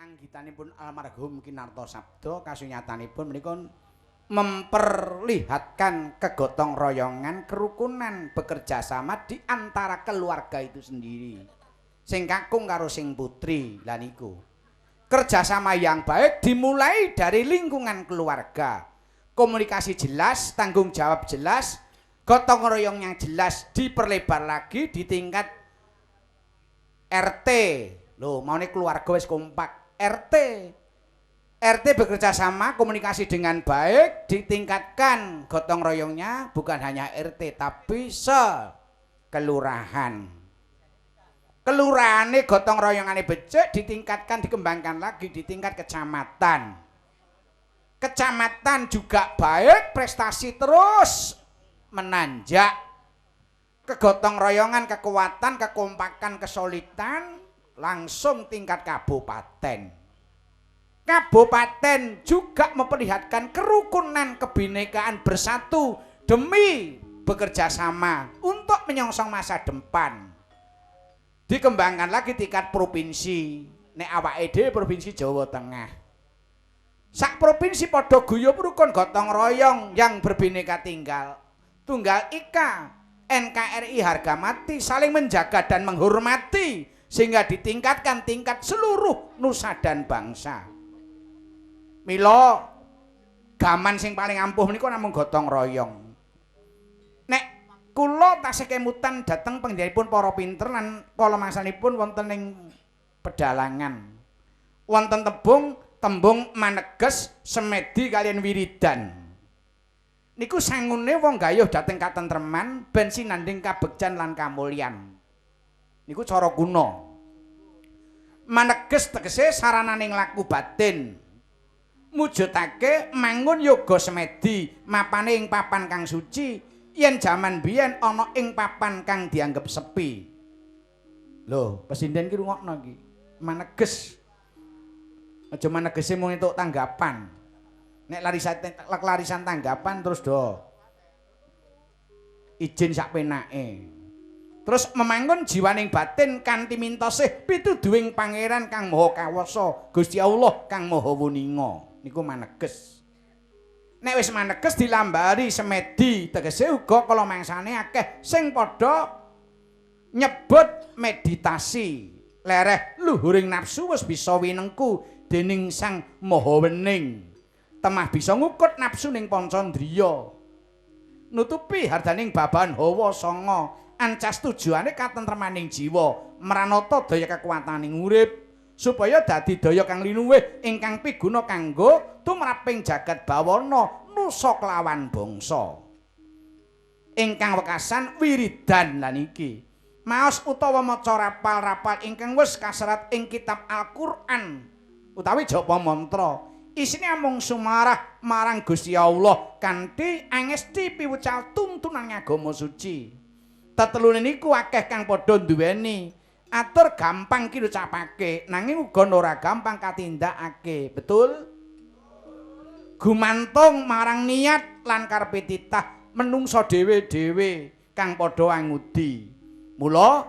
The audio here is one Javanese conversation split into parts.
Anggitanipun almarhum Ki Narto Sabdo kasunyatanipun menika memperlihatkan kegotong royongan, kerukunan, bekerja sama di antara keluarga itu sendiri. Sing kakung karo sing putri, lah niku. Kerjasama yang baik dimulai dari lingkungan keluarga. Komunikasi jelas, tanggung jawab jelas, gotong royong yang jelas diperlebar lagi di tingkat RT. Loh, maune keluarga wis kompak. RT. RT bekerja sama, komunikasi dengan baik, ditingkatkan gotong royongnya bukan hanya RT tapi se kelurahan. Kelurahane gotong royongane becik ditingkatkan, dikembangkan lagi di tingkat kecamatan. Kecamatan juga baik, prestasi terus menanjak. Kegotong royongan, kekuatan, kekompakan, kesolidan langsung tingkat kabupaten. Kabupaten juga memperlihatkan kerukunan, kebinekaan bersatu demi bekerja sama untuk menyongsong masa depan. Dikembangkan lagi tingkat provinsi. Nek awake dhewe provinsi Jawa Tengah. Sak provinsi padha guyub rukun gotong royong yang berbineka tinggal tunggal ika, NKRI harga mati, saling menjaga dan menghormati sehingga ditingkatkan tingkat seluruh nusa dan bangsa. Mila gaman sing paling ampuh menika namung gotong royong. Nek kula tasih kemutan dhateng panggenipun para pinter lan kala masanipun wonten ing pedalangan. Wonten tembung tembung maneges, semedi kaliyan wiridan. Niku sangune wong gayuh dhateng katentreman ben sinanding kabegjan lan kamulyan. Niku cara kuna. Maneges tegese sarananing laku batin. Mujudake mangun yoga semedi mapane ing papan kang suci yen jaman biyen ana ing papan kang dianggep sepi. Lho, pesinden ki rungokno iki. Maneges. Aja manegese mung entuk tanggapan. Nek larisan larisan tanggapan terus do izin sak penake. Terus memangun jiwaning batin kanthi mintosih pituduhing pangeran kang maha kawasa, Gusti Allah kang maha wuninga. Niku maneges. Nek wis maneges dilambari semedi, tegese uga kala mangsane akeh sing padha nyebut meditasi. Lereh luhuring nafsu wis bisa winengku dening Sang Maha Wening. Temah bisa ngukut nafsu ning pancandriya. Nutupi hardaning babahan hawa sanga ancas tujuane katentremaning jiwa, mranata daya kekuataning urip supaya dadi daya kang linuwih ingkang piguna kanggo tumraping jagat bawana nusa kelawan bangsa. Ingkang wekasan wiridan lan iki maos utawa maca rapal-rapal ingkang wis kaserat ing kitab Al-Qur'an utawi japa mantra. Isine amung sumarah marang Gusti Allah kanthi angesti piwucal tuntunan agama suci. Tetelune niku akeh kang padha duweni atur gampang kinucapake nanging uga ora gampang katindakake. Betul? Gumantung marang niat lan karepe titah menungsa dhewe-dhewe kang padha angudi. Mula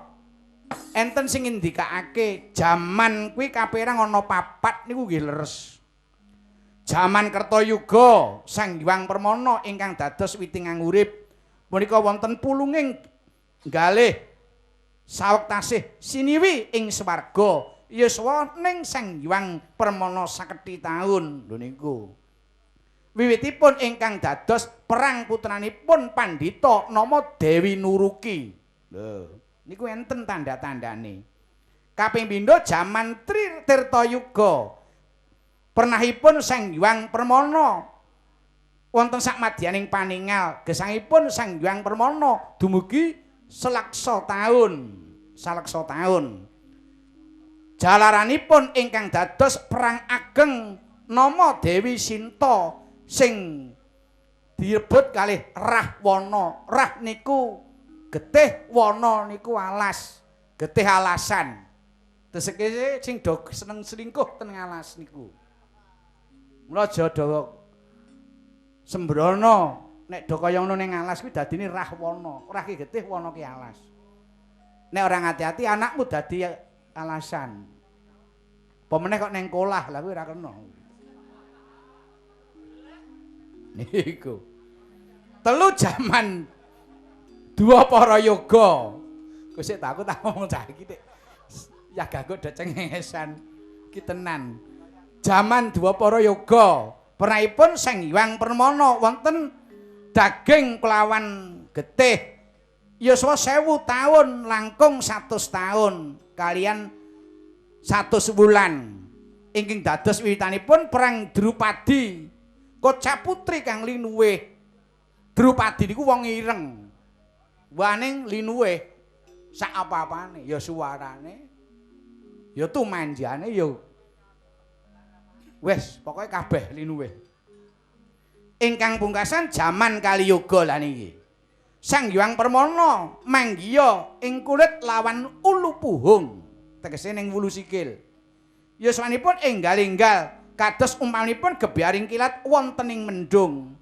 enten sing ngendikake jaman kuwi kaperang ana papat niku nggih leres. Jaman Kertayuga Sang Hyang Permana ingkang dados witing angurip punika wonten pulunging galih saweg tasih siniwi ing swarga yuswa ning Sang Hyang Permana 50 taun. Lho niku wiwitipun ingkang dados perang putranipun pandhita nama Dewi Nuruki. Lho niku enten tanda-tandane. Kaping pindho jaman Tirtayuga pernahipun Sang Hyang Permana wonten sakmadyaning paningal gesangipun Sang Hyang Permana dumugi selaksa taun, saleksa taun. Jalaranipun ingkang dados perang ageng nama Dewi Sinta sing direbut kalih Rahwana. Rah niku getih, wana niku alas, getih alasan. Teseke sing do seneng selingkuh ten alas niku. Mula aja do sembrono, nek do kaya ngono ning alas kuwi dadine Rahwana. Rah ki getih, wana ki alas. Nek ora ngati-ati anakmu dadi alasan. Apa meneh kok neng kolah, lha kuwi ora kena. Niku. Telu jaman Dwapara Yoga. Kok sik ta aku tak ngomong cah iki dik. Ya gaguk do cengengesan. Iki tenan. Jaman Dwapara Yoga, pernahipun Sang Hyang Permana wonten daging kelawan getih. Yuswa 1000 taun langkung 100 taun kalian 100 wulan. Ingkang dados wiwitanipun perang Drupadi. Kocap putri kang linuwih. Drupadi niku wong ireng. Waning linuwih sak apa-apane, ya suarane, ya tumanjane, ya wis pokoke kabeh linuwih. Ingkang pungkasan jaman Kaliyoga lah niki. Sang Hyang Permana manggiya ing kulit lawan ulu puhung, tegese ning wulu sikil. Yuswanipun enggal-enggal kados umpamanipun gebyaring kilat wonten ing mendung.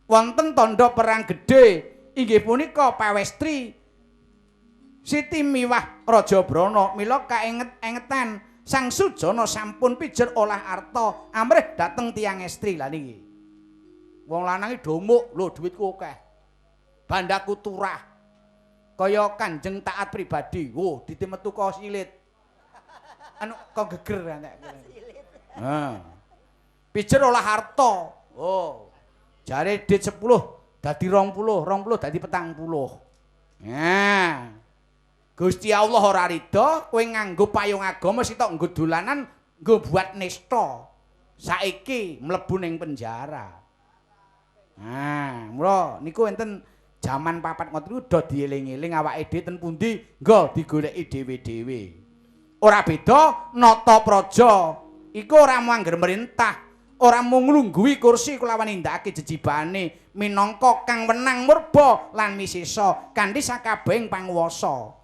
Wonten tandha perang gedhe inggih punika pawestri Siti Miwah Raja Brana. Mila kaenget-engetan Sang Sujana sampun pijer olah arta amrih dhateng tiyang estri. Lah niki wong lanang iki domuk, lho dhuwitku akeh, bandaku turah, kaya Kanjeng Taat Pribadi. Wo dite metu kok silit anu kok geger antek. Heeh. Pijer olah arta. Oh. Jare dit 10 dadi 20, 20 dadi 40. Nah. Gusti Allah ora ridho kowe nganggo payung agama sitok nggo dolanan, nggo buat nista. Saiki mlebu ning penjara. Nah, mula niku enten jaman papat ngoten niku do dieling-eling awake dhewe ten pundi nggo digoleki dhewe-dhewe. Ora beda nata praja iku ora mung angger merintah, ora mung nglungguhi kursi kulawan nindakake jejibane minangka kang wenang murba lan misesa kanthi sakabehing panguwasa.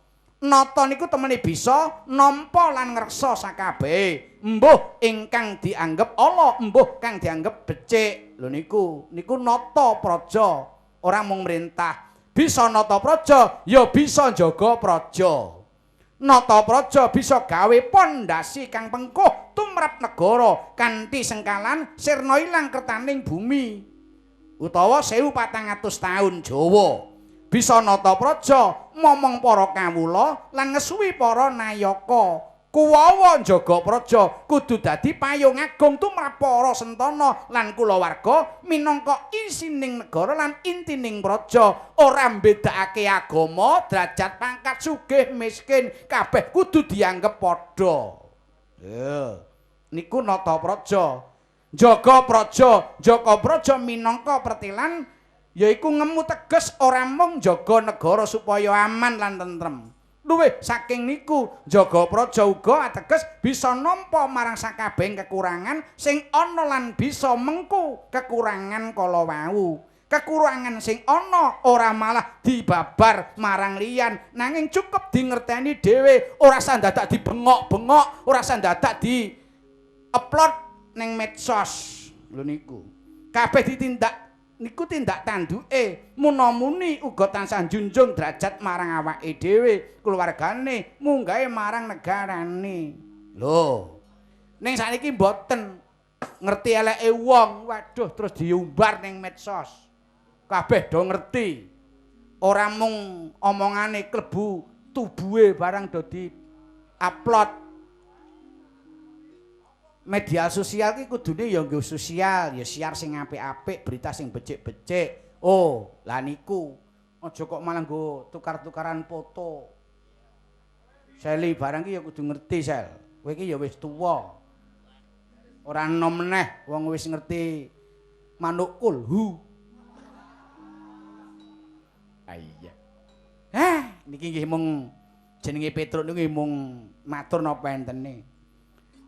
Nata niku temene bisa nampa lan ngreksa sakabehe, embuh ingkang dianggep ala, embuh kang dianggep becik. Lho niku, niku nata praja, ora mung merintah. Bisa nata praja, ya bisa njaga praja. Nata praja bisa gawe pondasi kang pengkuh tumrap negara kanthi sengkalan sirna ilang kertaning bumi utawa 1400 taun Jawa. Bisa nata praja momong para kawula lan ngesuwi para nayaka. Kuwawa njaga praja kudu dadi payung agung tumrap para sentana lan kulawarga minangka isining negara lan intining praja. Ora mbedakake agama, derajat, pangkat, sugih, miskin, kabeh kudu dianggep padha. Lho, niku nata praja. Njaga praja, njaga praja minangka pertilan yaiku ngemu teges ora mung njaga negara supaya aman lan tentrem. Luwih saking niku, njaga praja uga ateges bisa nampa marang sakabehing kekurangan sing ana lan bisa mengku kekurangan kala wau. Kekurangan sing ana ora malah dibabar marang liyan, nanging cukup dingerteni dhewe, ora usah dadak dibengok-bengok, ora usah dadak di upload ning medsos. Lho niku. Kabeh ditindak niku tindak tanduke muna-muni uga tansah njunjung derajat marang awake dhewe, keluargane, munggahe marang negarane. Lho. Ning sakniki mboten ngerti eleke wong, waduh terus diumbar ning medsos. Kabeh do ngerti. Ora mung omongane klebu tubuhe barang do di-upload. Media sosial ki kudune ya nggo sosial, ya siar sing apik-apik, berita sing becik-becik. Oh, lah niku aja kok malah nggo tukar-tukaran foto. Seli barang ki ya kudu ngerti, Sel. Kowe iki ya wis tuwa. Ora enom meneh wong wis ngerti manuk kulhu. Ah iya. Hah, niki nggih mung jenenge Petruk niku nggih mung matur napa entene.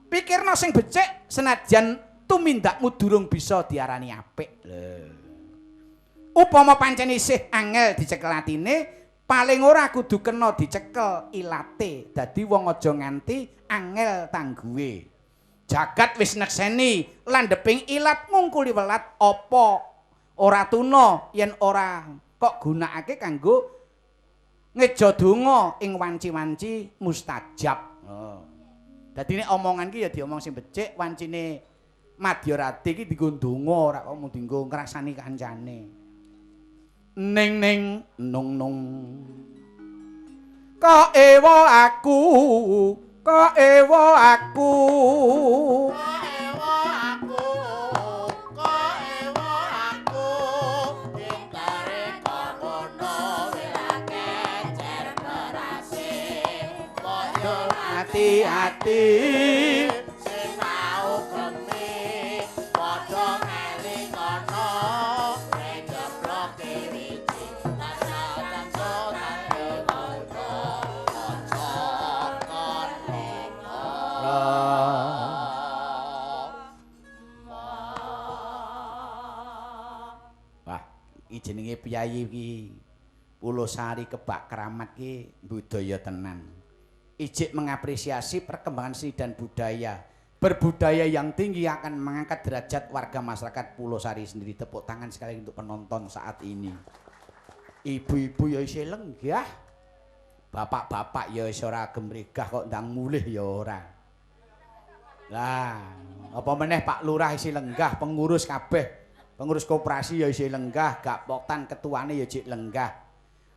Pikirna sing becik senajan tumindakmu durung bisa diarani apik. Lho. Upama pancen isih angel dicekel atine, paling ora kudu kena dicekel ilate. Dadi wong aja nganti angel tangguhe. Jagat wis nekseni landheping ilat ngungkuli welat, apa ora tuna yen ora kok gunakake kanggo ngeja donga ing wanci-wanci mustajab. Oh. Dadi nek omongan ki ya diomong sing becik, wancine madyarati ki dienggo ndonga ora kok mung dienggo ngrasani kancane. Ning ning nung nung. Kok ewa aku, kok ewa aku. Kok ewa aku, kok ewa aku. Pintere kok ngono sira kecer berase. Kok yo hati-hati sing tau gemi padha ngelingono njebloke wiji tancang tancang aja kon Wah, iki jenenge piyayi iki Pulosari Kebak Keramat ki budaya tenan. Ijik mengapresiasi perkembangan seni dan budaya. Berbudaya yang tinggi akan mengangkat derajat warga masyarakat Pulosari sendiri. Tepuk tangan sekali untuk penonton saat ini. Ibu-ibu ya isih lenggah. Bapak-bapak ya isih ora gemregah kok ndang mulih ya ora. Lah, apa meneh Pak Lurah isih lenggah, pengurus kabeh. Pengurus koperasi ya isih lenggah, gapoktan ketuane ya jek lenggah.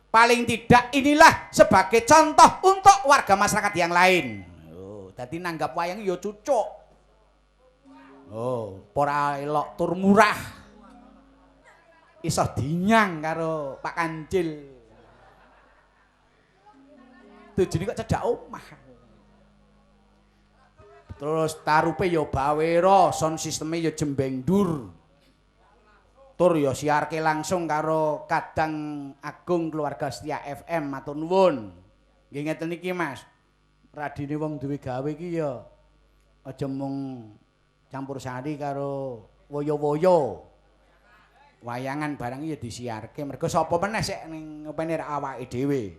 Paling tidak inilah sebagai contoh untuk warga masyarakat yang lain. Oh, dadi nanggap wayang ya cucuk. Oh, ora elok tur murah. Iso dinyang karo Pak Kancil. Tujune kok cedhak omah. Terus tarupe ya bawera, sound sisteme ya jembeng dur. Tur ya siarke langsung karo Kadang Agung Keluarga Setia FM, matur nuwun. Nggih ngeten iki Mas. Radine wong duwe gawe iki ya aja mung campur sari karo woyo-woyo. Wayangan barang ya disiarke mergo sapa meneh sik ning ngopeni awake dhewe.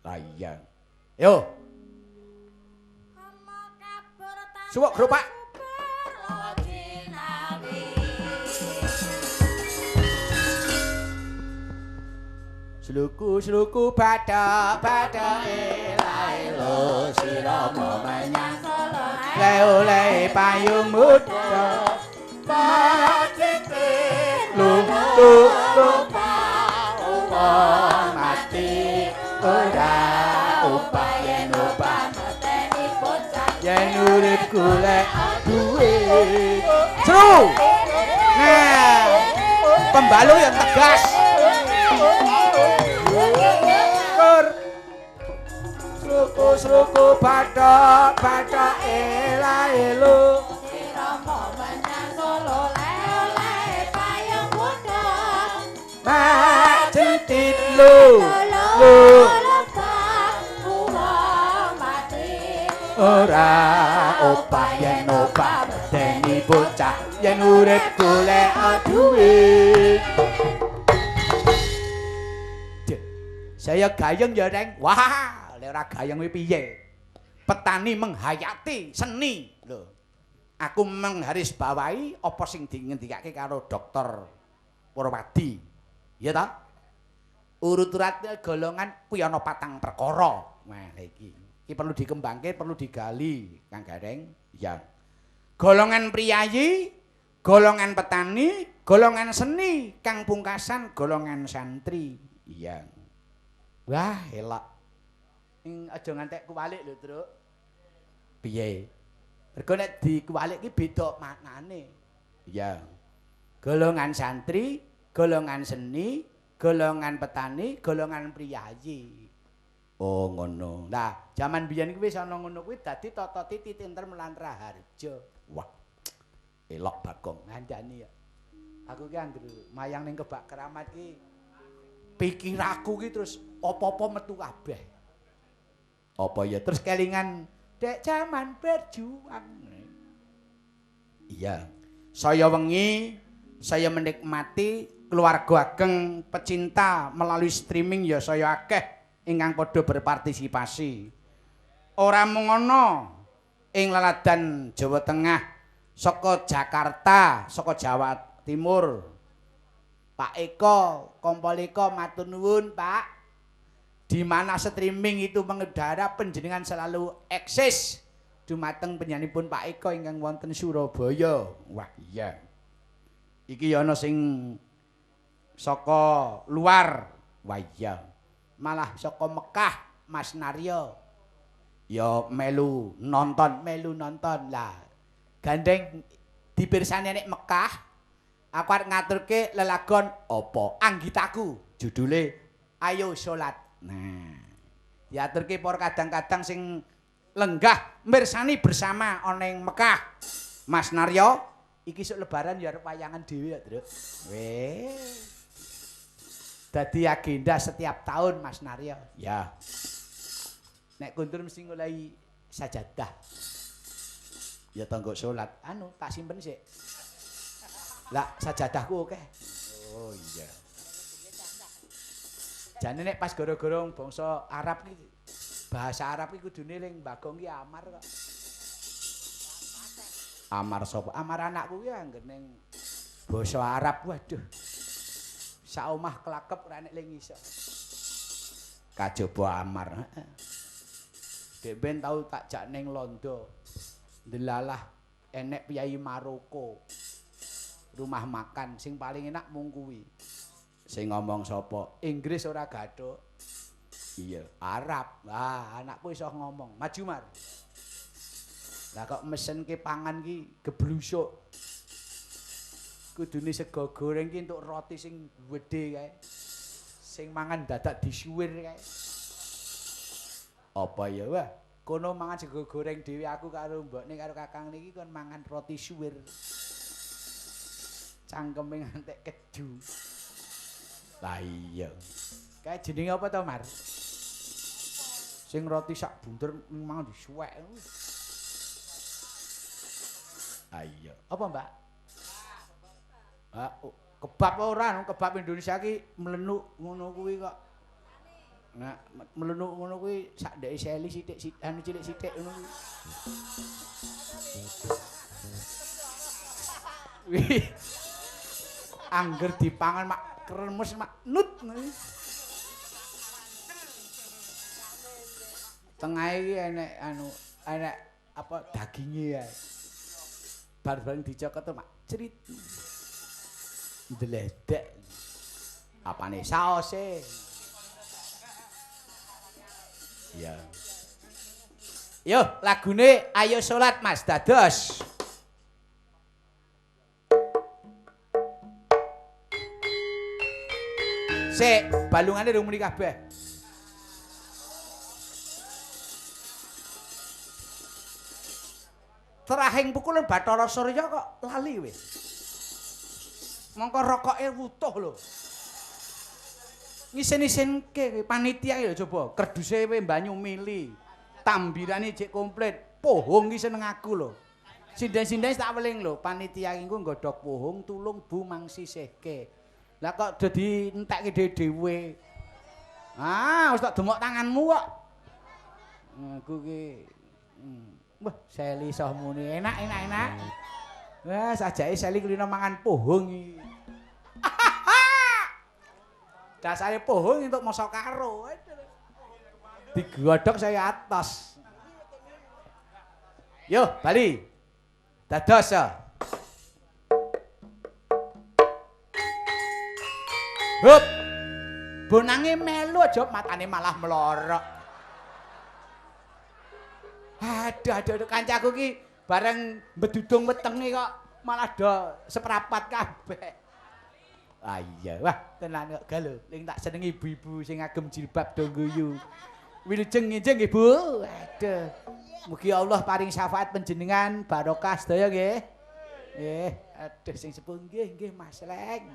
Lah iya. Yo. Suwuk gerobak. Sluku-sluku bathok bathok ela-elo sira menyang le-ole payung muda lu lu lu wong mati ora upah yen upah yen urip golek duwe. Seru. Nah, pembalu yang tegas. Sluku-sluku bathok bathok ela-elo sirama menyang Solo le-ole payung muda mak jentit lu lu wong mati ora opah yen opah deni bocah yen urip golek duwe. Saya gayeng ya Reng. Wah, lek ora gayeng kuwi piye? Petani menghayati seni. Lho. Aku menggarisbawahi apa sing dingendikake karo Dokter Purwadi. Iya ta? Urut-urutane golongan kuwi ana patang perkara. Nah, iki. Iki perlu dikembangke, perlu digali, Kang Gareng. Iya. Golongan priyayi, golongan petani, golongan seni, kang pungkasan golongan santri. Iya. Wah, elok. Ing aja ngantek kuwalik lho, Truk. Piye? Mergo nek dikuwalik ki beda maknane. Iya. Golongan santri, golongan seni, golongan petani, golongan priyayi. Oh, ngono. Nah, jaman biyen kuwi wis ana ngono kuwi dadi tata titi tentrem lan raharja. Wah. Elok Bagong ngandani ya. Aku ki anggere mayang ning Kebak Keramat ki pikiraku ki terus apa-apa metu kabeh. Apa ya terus kelingan dek jaman berjuang. Iya. Saya wengi saya menikmati keluarga ageng pecinta melalui streaming ya saya akeh ingkang padha berpartisipasi. Ora mung ana ing laladan Jawa Tengah, saka Jakarta, saka Jawa Timur. Pak Eko, Kompol Eko matur nuwun, Pak. Di mana streaming itu mengudara, penjenengan selalu eksis Dumateng panjenenganipun Pak Eko ingkang wonten Surabaya. Wah, iya. Iki ana sing saka luar. Wah, iya. Malah saka Mekah, Mas Naryo. Ya melu nonton, melu nonton. Lah, gandeng dipirsani nek Mekah, aku arep ngaturke lelagon apa? Anggitaku, judule Ayo Salat. Nah, diaturke para kadang-kadang sing lenggah mirsani bersama ana ing Mekah. Mas Naryo, iki sok lebaran ya arep wayangan dhewe ya, Truk. Weh. Dadi agenda setiap tahun Mas Naryo. Ya. Nek kundur mesti ngolai sajadah. Ya tanggo salat, anu tak simpen sik. Lah sajadahku akeh. Oh iya. Jane nek pas gara-gara bangsa Arab iki bahasa Arab iki kudune ning Bagong ki Amar kok. Amar sapa? Amar anakku ki angger ning basa Arab waduh. Sak omah klakep ora nek ling iso. Kajaba Amar. Heeh. Dek ben tau tak jak ning Londo. Ndelalah enek piyai Maroko. Rumah makan sing paling enak mung kuwi. Sing ngomong sapa? Inggris ora gathuk. Iya, Arab. Wah, anakku iso ngomong. Maju Mar. Lah kok mesenke pangan ki geblusuk. Kudune sego goreng ki entuk roti sing gedhe kae. Sing mangan dadak disuwir kae. Apa ya wah, kono mangan sego goreng dhewe aku karo mbokne karo kakang niki kon mangan roti suwir. Cangkeme ngantek keju. Lah iya. Kae jenenge apa to, Mar? Sing roti sak bunder mangan disuwek. Ah iya. Apa, Mbak? Ah, kebab ora, kebab Indonesia ki mlenuk ngono kuwi kok. Nah, mlenuk ngono kuwi sak ndeke seli sithik anu cilik-sithik ngono kuwi. Wih. Angger dipangan mak kremes mak nut. Tengahe iki enek anu, enek apa daginge ya. Bar-bareng dicokot mak cerit. Ndledek. Apane saose? Iya. Yo, lagune Ayo Salat Mas dados. Sik, balungane rung muni kabeh. Terahing pukulan Bathara Surya kok lali wis. Mongko rokoke wutuh lho. Ngisin-isinke panitia iki lho coba, kerduse kowe banyu mili. Tambirane jek komplit, pohong ki seneng aku lho. Sinden-sinden tak weling lho, panitia iki nggo nggodhog pohong tulung Bu mang sisihke. Lah kok dadi entekke dhewe-dhewe. Ah, wis tak demok tanganmu kok. Aku ki wah, Seli iso muni enak enak enak. Wah, sajake Seli kulino mangan pohong iki. Dasare pohong entuk masa karo. Digodhog saya atas. Yo, bali. Dados ya. Hup. Bonange melu aja matane malah mlorok. Aduh aduh aduh kancaku ki bareng bedudung wetenge kok malah do seprapat kabeh. Ah iya, wah tenan kok galo. Ling tak senengi ibu-ibu sing ngagem jilbab do guyu. Wilujeng nginjing nggih, Bu. Aduh. Mugi Allah paring syafaat panjenengan barokah sedaya nggih. Nggih, aduh sing sepuh nggih nggih Mas Leng.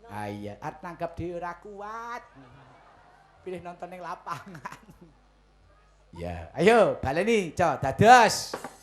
Ah iya, arep nanggap dhewe ora kuat. Pilih nonton ning lapangan. Ya, ayo baleni, co, dados. Hey!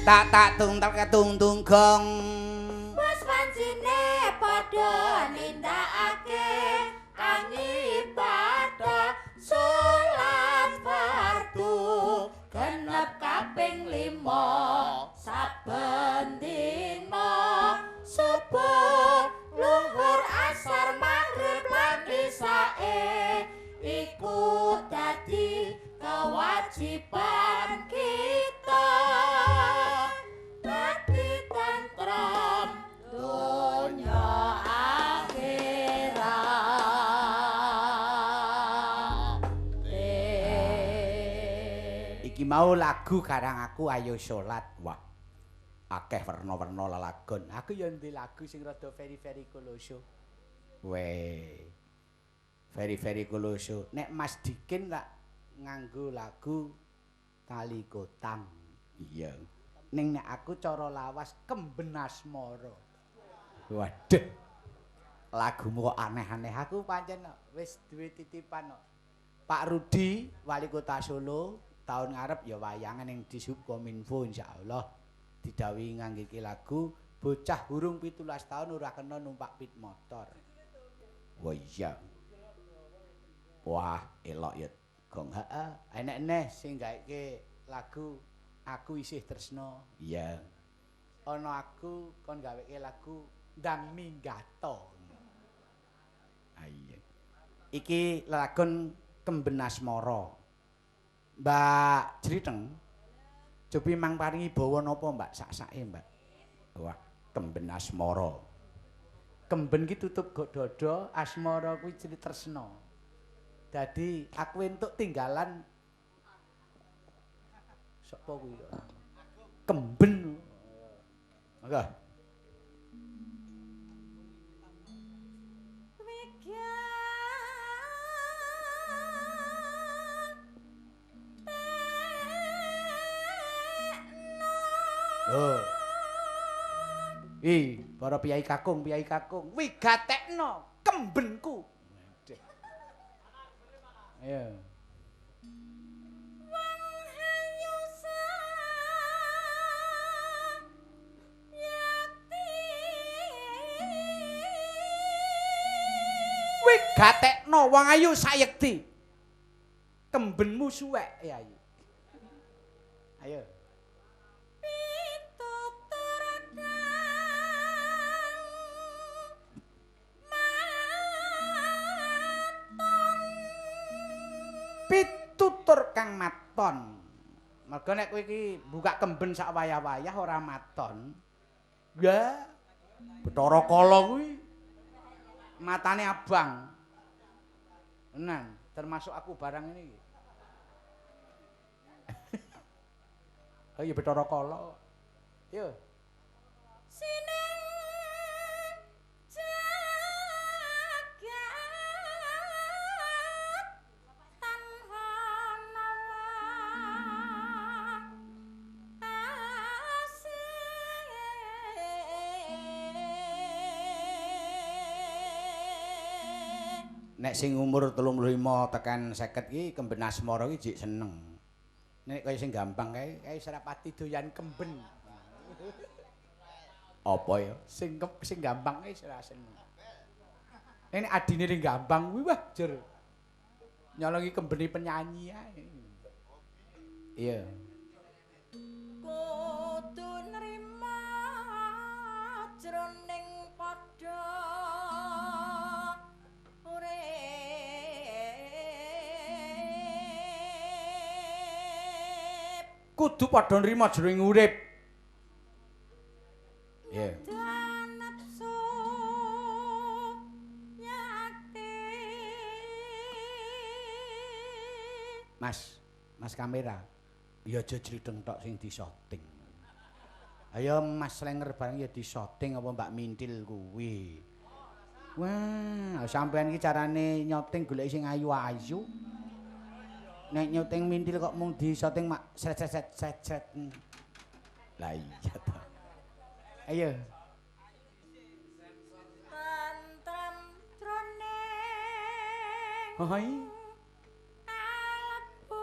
Tak tak tung tak tung tung gong. Wis pancine padha nindakake kang ibadah salat fardu genep kaping 5 saben dina subuh luhur asar maghrib lan isyae iku dadi kewajiban kita dadi tentrem donya akhirat. Iki mau lagu karang aku ayo salat. Wah. Akeh werna-werna lelagon. Aku ya ndek lagu sing rada very-very koloso. Weh. Very-very koloso. Nek Mas Dikin tak nganggo lagu Tali Kotang. Iya. Ning nek aku cara lawas Kemben Asmara. Waduh. Lagumu kok aneh-aneh. Aku pancen wis duwe titipan kok. Pak Rudi, Wali Kota Solo, tahun ngarep ya wayangan ning Dishub Kominfo insyaallah didhawuhi nganggeke lagu bocah urung 17 tahun ora kena numpak pit motor. Wah iya. Wah, elok ya. Gong heeh. Enek neh sing gaeke lagu Aku Isih Tresno. Iya. Ana aku kon gaweke lagu Ndang Minggato. Ah iya. Iki lelagon Kemben Asmara. Mbak Jriteng. Cobi mang paringi bawa napa Mbak sak-sake Mbak. Wah, Kemben Asmara. Kemben ki tutup gok dada, asmara kuwi jenenge tresna. Dadi aku entuk tinggalan sapa kuwi? Kemben. Monggo. Oh. Ih, para piyai kakung, wigatekno kembenku. Waduh. Ayo. Wong hayu sayekti. Wigatekno wong ayu sayekti. Kembenmu suwek ya ayu. Ayo. Pitutur kang maton. Mergo nek kowe iki buka kemben sak wayah-wayah ora maton. Ya. Bathara Kala kuwi matane abang. Tenan, termasuk aku barang ini iki. Oh iya Bathara Kala. Yo. Sineng jagat tanpa nawa asih. Nek sing umur 35 tekan 50 iki Kemben Asmara iki jek seneng. Nek kaya sing gampang kae kae ora pati doyan kemben. Apa ya? Sing sing gampang kae ora seneng. Nek adine ning gampang kuwi wah jer. Nyolongi kembene penyanyi ae. Iya. Kudu nrima jroning padha urip. Kudu padha nrima jroning urip. Iya. Nafsu yakti. Mas, Mas kamera. Ya aja jrideng tok sing disoting. Ayo Mas Slenger bareng ya disoting apa Mbak Mintil kuwi. Wah, sampean iki carane nyoting golek sing ayu-ayu. Nek nyoting mintil kok mung disoting mak sret sret sret sret. Lah iya to. Ayo. Tentrem jroning Hoi. alebu.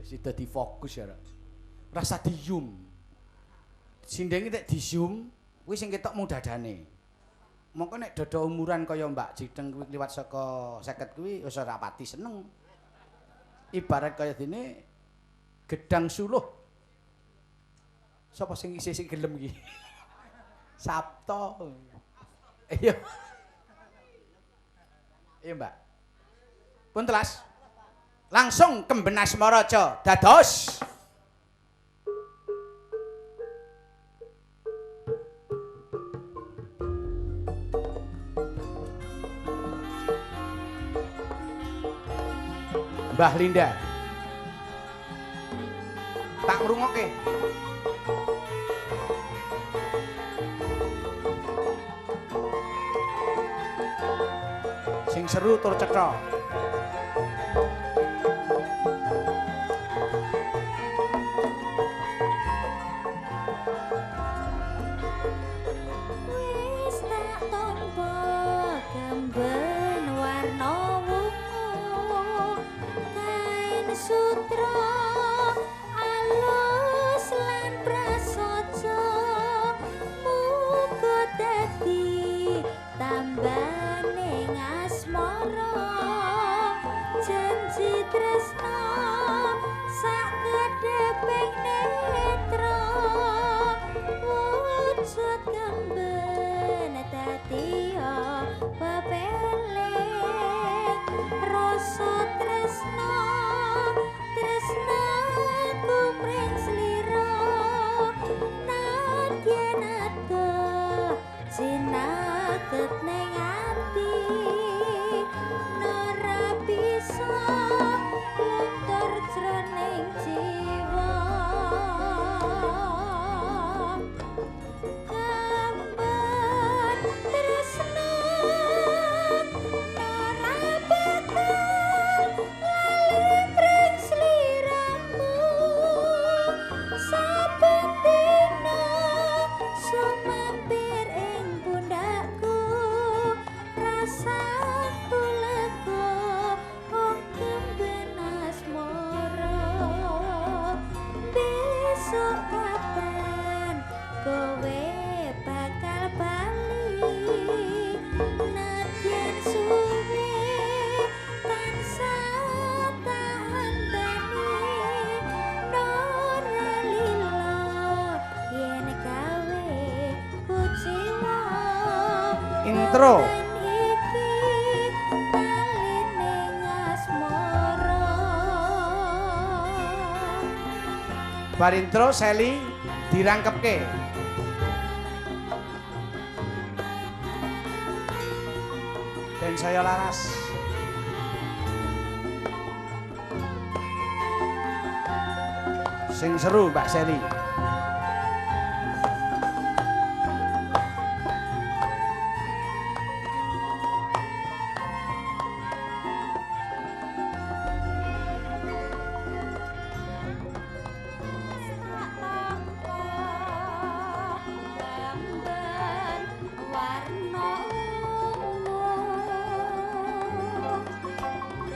Sida difokus ya. Rasa di-zoom. Sindenge nek di-zoom kuwi sing ketok mung dadane. Mongko nek dada umuran kaya Mbak Jiteng kuwi liwat saka 50 kuwi wis ora pati seneng. Ibarat kaya dene gedang suluh. Sapa sing isih sing gelem iki? Sabto. Iya. Iya, Mbak. Pun telas. Langsung Kemben Asmaraja dados. Mbah Linda. Tak ngrungokke. Sing seru tur cetha. Wis tak tompo kemben warna wungu, kain sutra alus lan prasaja, muga dadi tambane asmara, janji tresna sak kedheping netra, wujud kemben dadi pepeling rasa tresna, tresnaku mring slira, nadyan adoh jinaket ning ati, ora bisa luntur jroning jiwa. Kemben tresna ora bakal lali mring sliramu, saben dina sumampir ing pundhakku, rasaku lega wong kemben asmara. Besok kapan kowe bakal bali, nadyan suwe tansah tak anteni, ora lila yen gawe kuciwa. Intro. Kemben iki taline asmara. Bar intro Seli dirangkepke. Ben saya laras. Sing seru Mbak Seli. Tak tampa kemben warna ungu,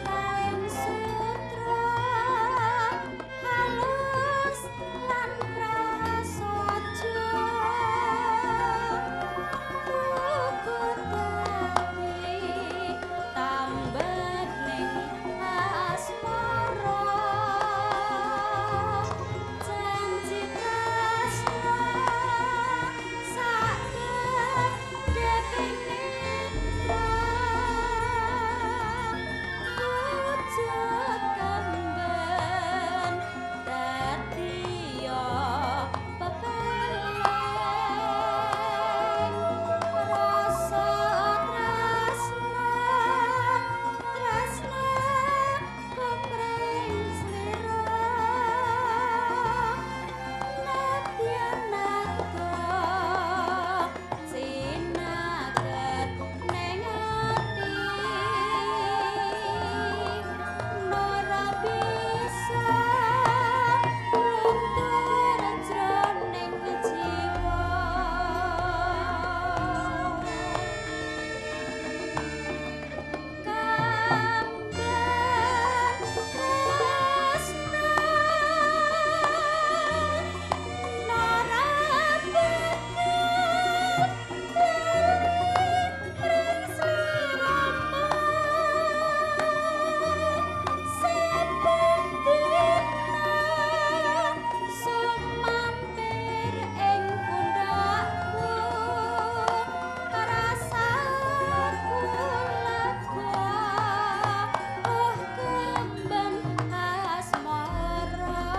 kain sutra halus lan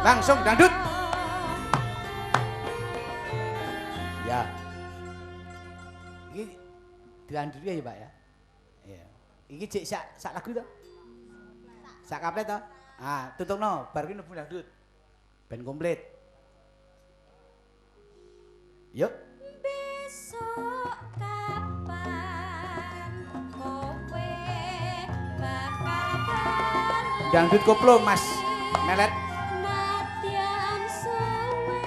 Langsung dangdut. Ya. Iki dilanjut ya, Pak ya. Iya. Iki cek sak sak lagu to? Sak kaplet to? Ah, tutupno bar ki mlebu dangdut. Ben komplit. Yuk. Besok kapan kowe bakal bali? Dangdut koplo Mas Melet. Nadyan suwe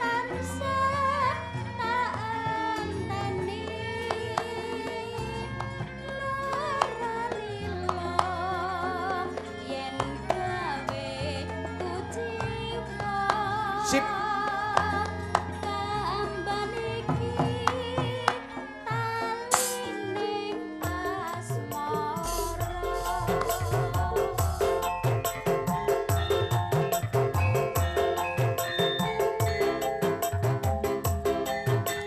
tansah tak enteni, lara lila yen gawe kuciwa. Sip. Kamban iki talining asmara.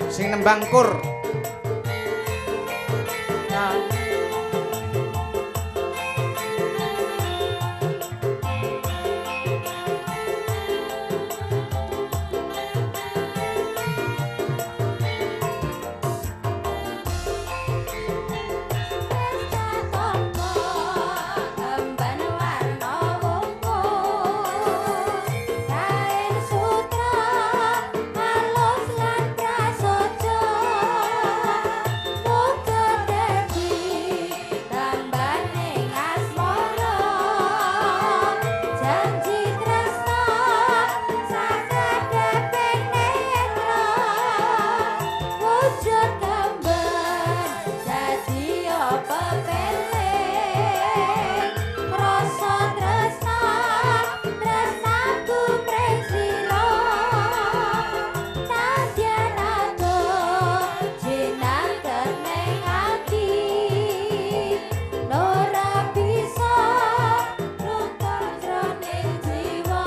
Sing nembang kur. Tombo kemban warna ungu, kain sutra halus lan prasaja, muga dadi tambaning asmara, janji tresna sakadheping netra, wujud kemban dadi pepele, rasa tresna tresnaku mring sira, nadyan adoh jinangket ning ati, ora bisa luntur jroning jiwa.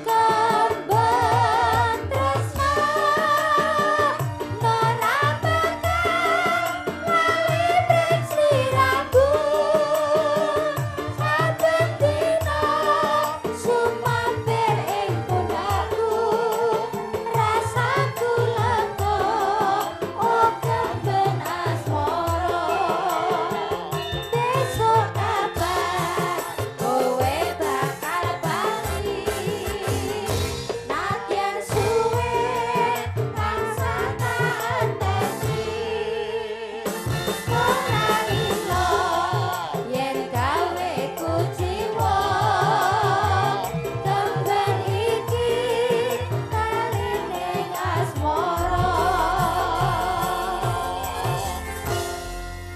Kemban tresna ora bakal lali mring sliramu, saben dina sumampir ing pundhakku, rasaku lega oh kemban asmara. Besok kapan kowe bakal bali, nadyan suwe tansah tak enteni, ora lila yen gawe kuciwa, kemban iki talining asmara.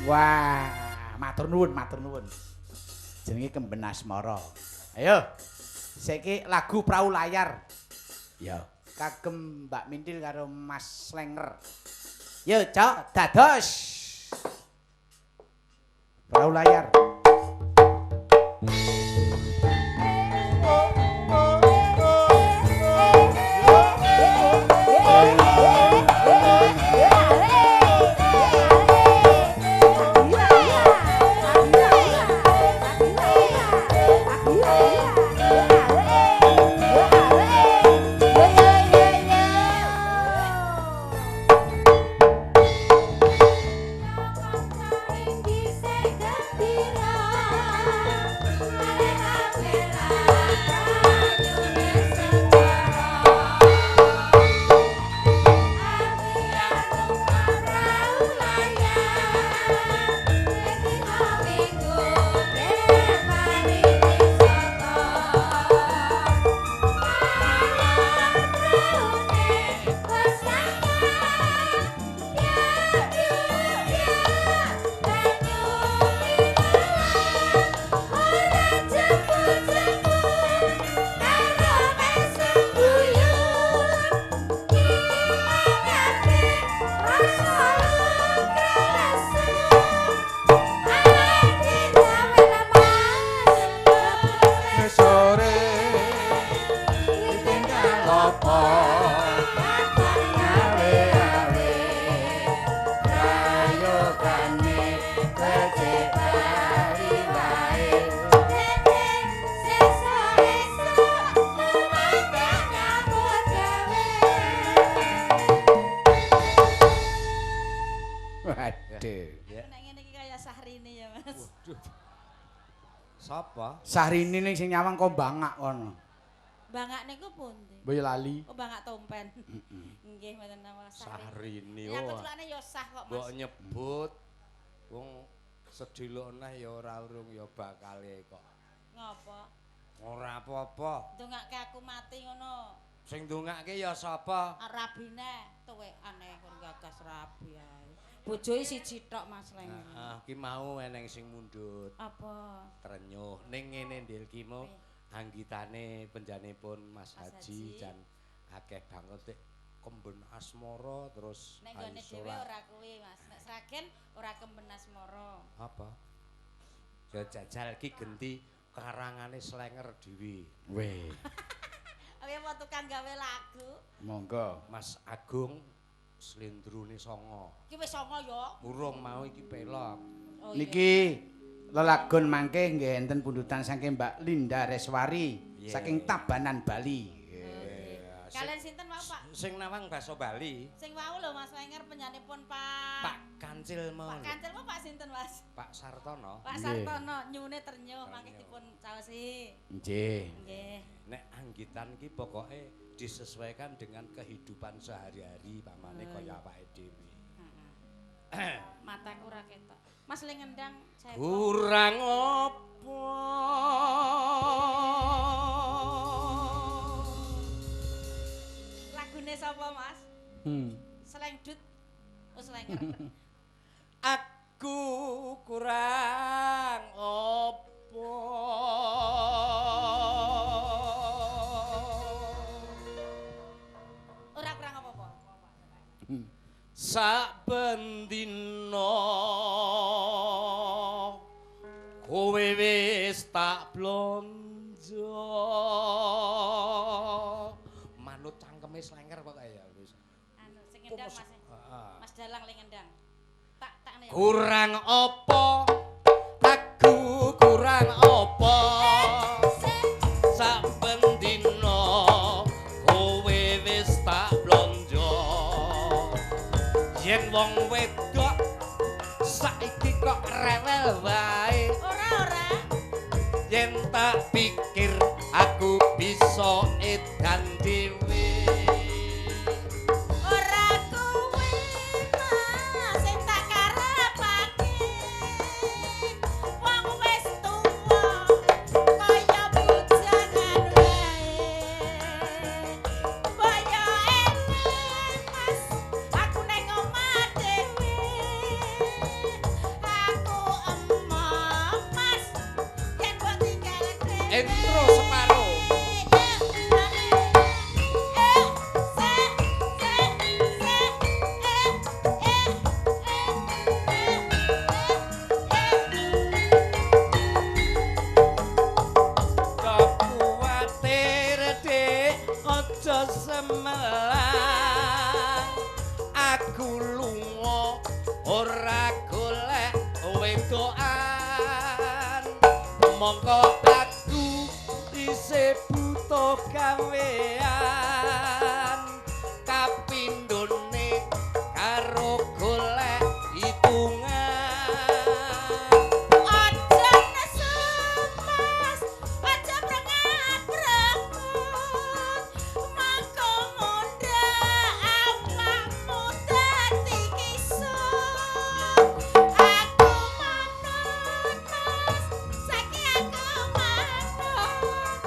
Wah, matur nuwun, matur nuwun. Jenenge Kemben Asmara. Ayo. Saiki lagu Prau Layar. Ya, kagem Mbak Mintil karo Mas Slenger. Yo, Cok, dados. Prau Layar. Awe awe, rayogane becik bali wae. Aduh. Ya. Nek ngene iki kaya Syahrini ya, Mas. Waduh. Sapa? Syahrini ning sing nyawang kok bangak kono. Bangak niku pundi? Boyolali. Oh, bangak tompen. Nggih, mboten napa Syahrini. Ya keculane ya sah kok, Mbok Mas. nyebut wong sedilok neh ya ora urung ya bakale kok. Ngopo? Ora apa-apa. Ndongake aku mati ngono. Sing ndongake ya sapa? Rabine tuwek aneh kon gagas rabi ae. Bojoe siji tok Mas Leng. Heeh, ki mau eneng sing mundhut. Apa? Trenyuh ning ngene ndil ki mau anggitane penjanipun Mas Mas Haji Haji. jan akeh banget tek kemben asmara terus Nek nggone dhewe ora kuwi Mas. Nek Sragen ora kemben asmara. Apa? Ya jajal ki genti karangane Slenger dhewe. Weh, Awe mau tukang gawe lagu. monggo. Mas Agung slendrune songo. Ki wis songo ya. Urung mau iki pelok. Oh, iya. Niki lelagon mangke nggih enten pundutan saking Mbak Linda Reswari Yeah. saking Tabanan Bali. Oh, nggih. Kalian sinten wau, Pak? Sing nawang basa Bali, Sing wau lho Mas Lenger penyanipun Pak Pak Kancil mau. Pak Kancil mau Pak sinten Mas? Pak Sartono. Pak Nggih. Sartono nyune ternyuh mangke dipun caosi. Nggih. Nggih. Nek anggitan ki pokoke disesuaikan dengan kehidupan sehari-hari pamane kaya awake dhewe. Heeh. Mataku ora ketok. Mas le ngendang saya Kurang apa? Lagune sapa Mas? Selengdut. Oh Slenger. Aku kurang apa? Ora kurang apa-apa. Saben dina kowe wis tak blonjo. Manut cangkeme Slenger pokoke ya wis. Anu sing ngendang Mas. Heeh. Mas Dalang le ngendang. Tak tak ya. Kurang apa? Aku kurang apa? Saben dina kowe wis tak blonjo. Yen wong wedok saiki kok rewel wae. Ora ora. Yen tak pikir aku bisa edan dhewe. Ora kuwi Mas sing tak karepake. Wong wis tuwa kaya bujangan wae. Boyo enek Mas, aku neng omah dhewe. Aku emoh Mas, yen mbok tinggal dhewe. Intro separo. Kuwatir Dik, aja semelang. Aku lunga ora golek wedokan. Mongko aku isih butuh gawean. Kapindhone karo golek hitungan. Aja nesu Mas, aja prengat-prengut. Mangko mundhak awakmu dadi kisut. Aku manut Mas, saiki aku manut.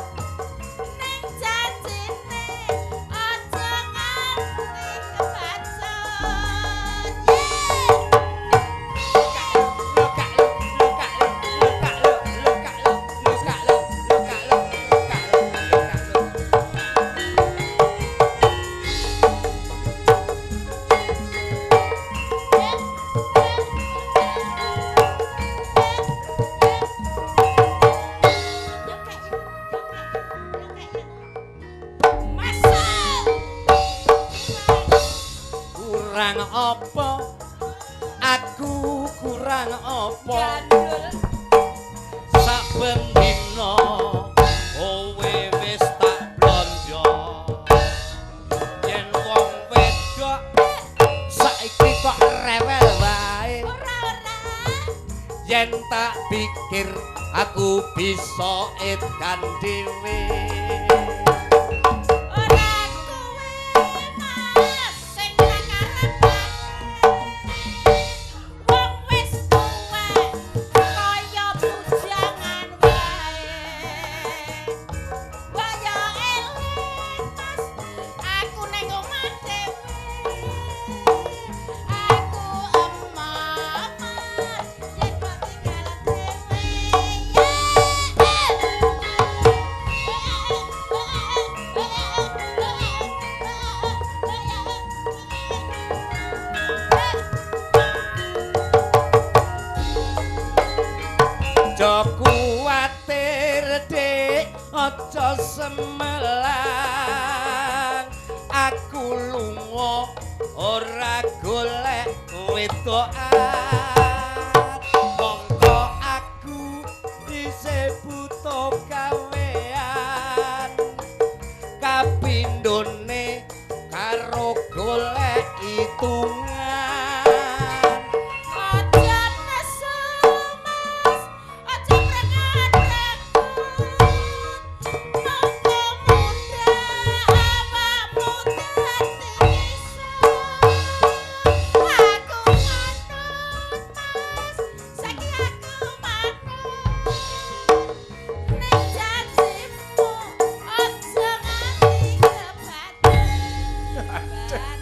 Ning janjine aja nganti kebacut. Kurang apa? Aku kurang apa? Saben dina kowe wis tak blonjo. Yen wong wedok saiki kok rewel wae. Yen tak pikir aku bisa edan dhewe. Ora kowe Mas sing tak karepan. Wong wis tuwek kaya bujangan wae. Waya eling Mas, aku ning omah dhewe. Aku emah Mas, yen kok tinggal dhewe. Aja kuwatir Dik, aja semelang. Aku lunga ora golek wedokan. Mongko aku isih butuh gawean. Kapindhone karo golek hitungan. Aja nesu Mas, aja prengat-prengut. Monggo muda awakmu dadi iso. Aku manut Mas, saiki aku manut. Ning janjimu aja nganti kebaten. Ban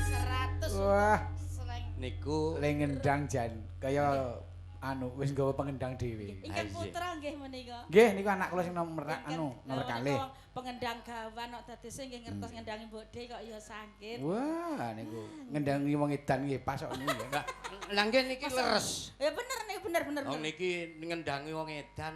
100. Wah, Seleng. Niku le ngendang jan kaya anu wis nggawa pengendang dhewe. Ingkang putra nggih menika. Nggih niku anak kula sing nomor anu nomor Lha, kalih. menika pengendang gawan kok dadese nggih ngertos ngendangi mbok De kok ya sakit. Wah, niku ngendangi wong edan nggih pas kok niku. Lah nggih niki leres. Ya bener nih, bener bener. Wong bener. niki ngendangi wong edan.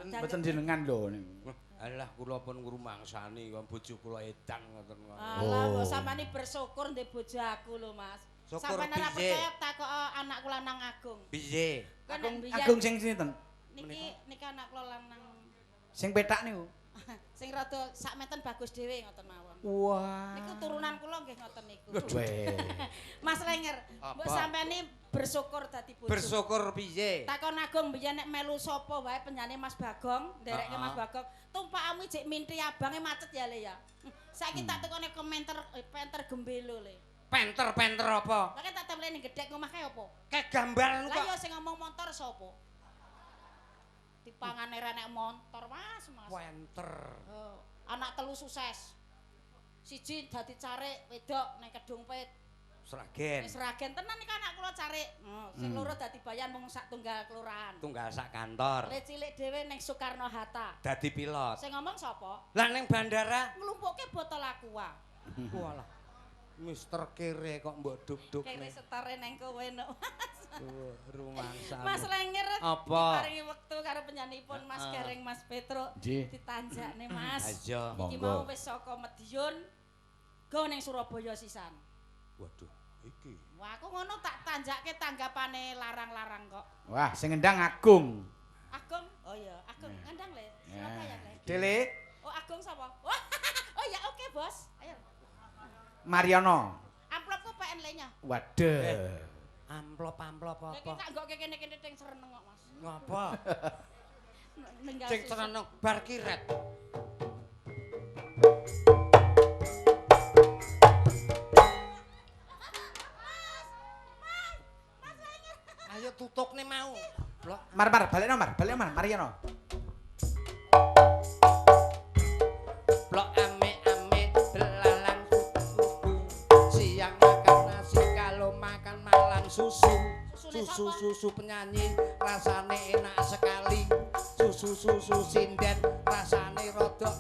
Mboten jenengan lho niku. Alah kula pun ngrumangsani kok bojo kula edan ngoten kok. Alah, mbok sampeyan bersyukur ndek bojo aku lho, Mas. Syukur Sampeyan ora piye? percaya takok anakku lanang Agung. Piye? Kan Agung nek biyen Agung sing sinten? niki niki anak kula lanang Sing petak niku. sing rada sak menten bagus dhewe ngoten mawon. Wah. Niku turunan kula nggih ngoten niku. Weh. Mas Lenger, mbok Apa? sampeyan ni bersyukur dadi bojo. Bersyukur piye? Takon Agung biyen nek melu sapa wae penyane Mas Bagong, nderekke Mas Bagong. Tumpakamu jek minti abange macet ya Le ya. Saiki tak tekone komentar penter gembelo Le. Penter-penter apa? Lah kan tak tempelne ning gedhek omah kae apa? Kayak gambar Lah kok. iya sing ngomong motor sapa? Dipangane ra nek motor, Mas, Mas. Penter. Oh, anak telu sukses. Siji dadi carik wedok ning Kedung Pit. Sragen. Wis Sragen tenan iki anak kula carik. Oh, sing loro dadi bayan mung sak tunggal kelurahan. Tunggal sak kantor. Le cilik dhewe ning Soekarno Hatta. Dadi pilot. Sing ngomong sapa? Lah ning bandara. Nglumpukke botol aqua. Walah. Mister Kere kok mbok duk-duk Kere nih. setore neng kowe no. Rumangsa. Mas Lenger Apa? diparingi wektu karo penyanipun Mas Gareng Mas Petro Nggih. ditanjakne Mas. Ayo. Iki Monggo. mau wis saka Madiun go ning Surabaya sisan. Waduh, iki. Wah, aku ngono tak tanjakke tanggapane larang-larang kok. Wah, sing ngendang Agung. Agung, oh iya, Agung ngendang le. Surabaya le. Dele Oh, Agung sapa? Wah, oh ya oke, Bos. Ayo. Mariono. Amplopku PN le-nya. Waduh. Amplop-amplop Lah iki apa? tak nggokke kene-kene ting sereneng kok, Mas. Ngapa? Ninggal Sing susah. seneng bar kiret. Ayo tutukne mau. Blok. Mar mar balekno Mar, balekno Mar, Mariono. Blok ame-ame belalang susu. Siang makan nasi kalau makan malam susu. Susune Susu sapa? susu penyanyi rasane enak sekali. Susu susu sinden rasane rodok.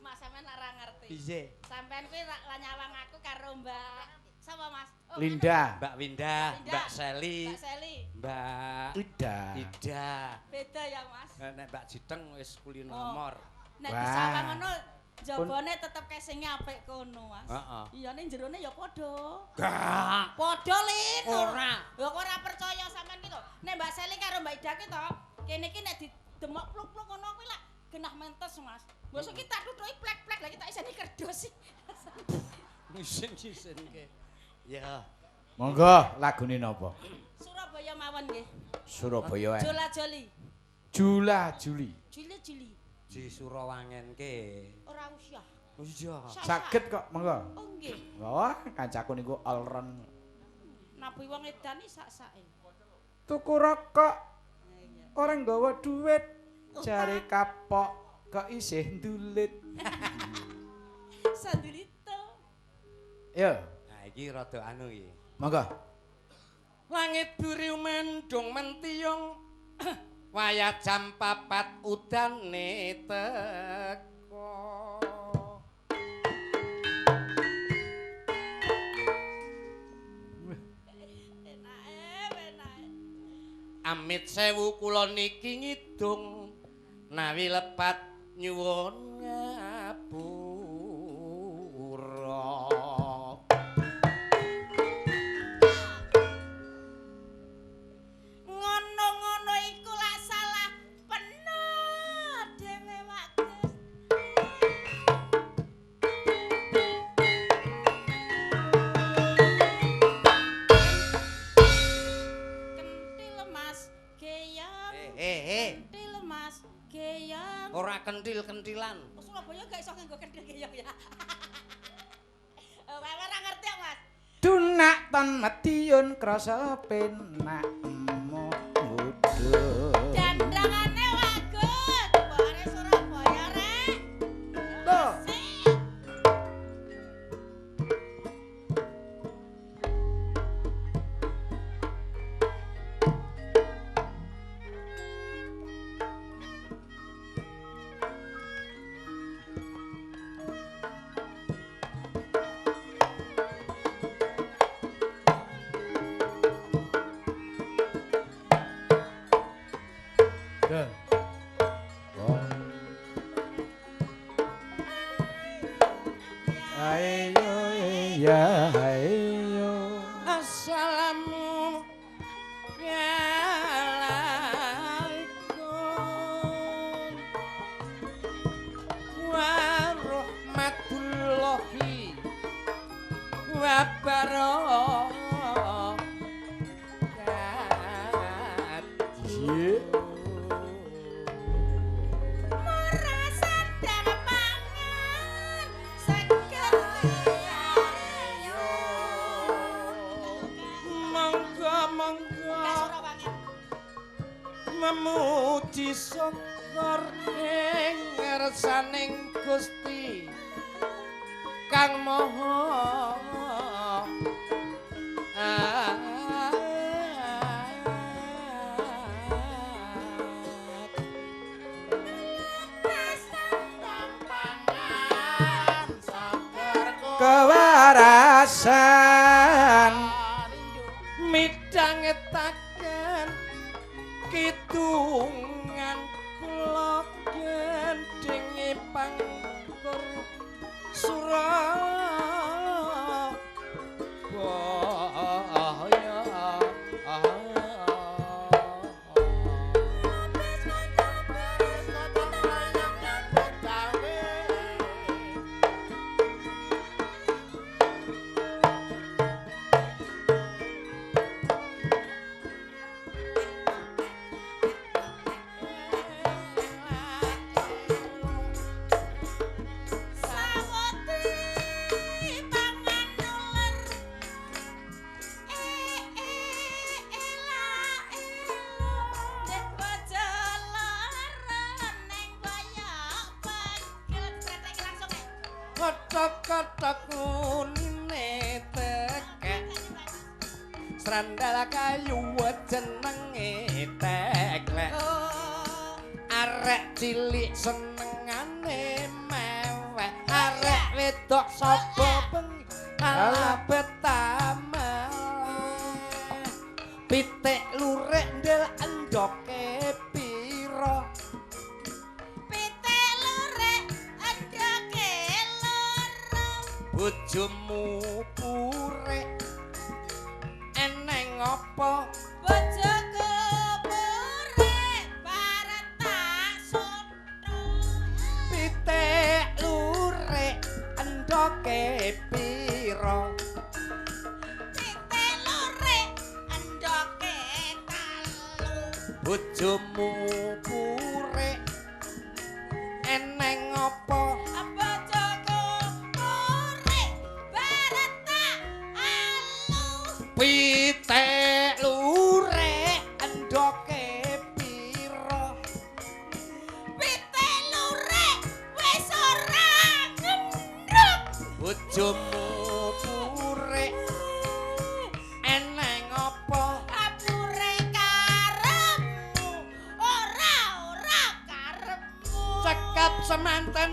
Mas sampean lak ra ngerti. Piye? Sampean kuwi rak nyawang aku karo Mbak sapa Mas? Oh, Linda. Mbak Winda, Winda. Mbak Seli, Mbak Seli. Mbak Ida. Ida. Beda ya, Mas. Nek Mbak Jiteng wis kulino Oh. nomor. Nek Wah. disawang ngono jabone tetep kesinge apik kono, Mas. Heeh. Iya ning jerone ya padha. Gak. Padha Lin. Ora. Lho kok ora percaya sampean ki to. Nek Mbak Seli karo Mbak Ida ki to, kene ki nek didemok pluk-pluk ngono kuwi lak genah mentes, Mas. Mbok ki tak tutuki plek-plek lagi tak iseni kerdus sih. Isin-isin ke. Ya. Monggo lagune napa? Surabaya mawon. mawon nggih. Surabaya. Jola joli. Jula Juli. Juli juli. Di Surawangenke. Ora usah. Oh iya. Saged kok, monggo. Oh nggih. Wah, kancaku niku all round. Nabi wong edan iki sak-sake. Tuku rokok ora nggawa duit, jare kapok kok isih ndulit. Sandulito. Yo, Nah, iki rada anu iki. monggo. Langit biru mendung mentiyung wayah jam 4 udane teko. Enake, enake. Amit sewu kula niki ngidung nawi lepat nyuwun ngapura. Ngono-ngono iku lak salah penuh dhewe Wak Gus. Kentil Mas Geyang. Eh. Kentil Mas Geyang. Ora kentil-kentilan. Oh, Surabaya gak iso nganggo kentil geyang ya. Eh, ora ngerti ya, Mas. Dunak ton Madiun krasa penak emo mudhun. Dandangane Wak Gus, bare Surabaya rek. Loh. Asik. Ayo ya ayo. Assalamu alaikum warahmatullahi wabarakatuh. Iya. Ora sandang pangan seger ayo. Monggo monggo Gak Surawangen. memuji syukur ing ngersaning Gusti Kang Maha Kewarasan midhangetaken kidungan kula gendhinge pangkur Surabaya. Sawati pangan uler. Ela elo nek bojo lara neng koyok pegel tretek langsung eh. Kothok-kothok unine tekek srandal kayu jenenge teklek. Oh. Arek cilik senengane mewek, arek wedok sapa bengi ala betameleh. Pitik lurik ndel endoke pira? Pitik lurik endoke loro. Bojomu purik eneng apa? Bojoku purik bareng tak sotho. Pitik lurik endoke pira? Pitik lurik endoke tatu. Bojomu purek eneng apa? Bojoku purek bareng tak alu. Pitik lurek endoke pira? Pitik lurek wis ora ngendruk. Bojomu purek eneng apa? Purek karepmu ora ora karepmu. Cekap semanten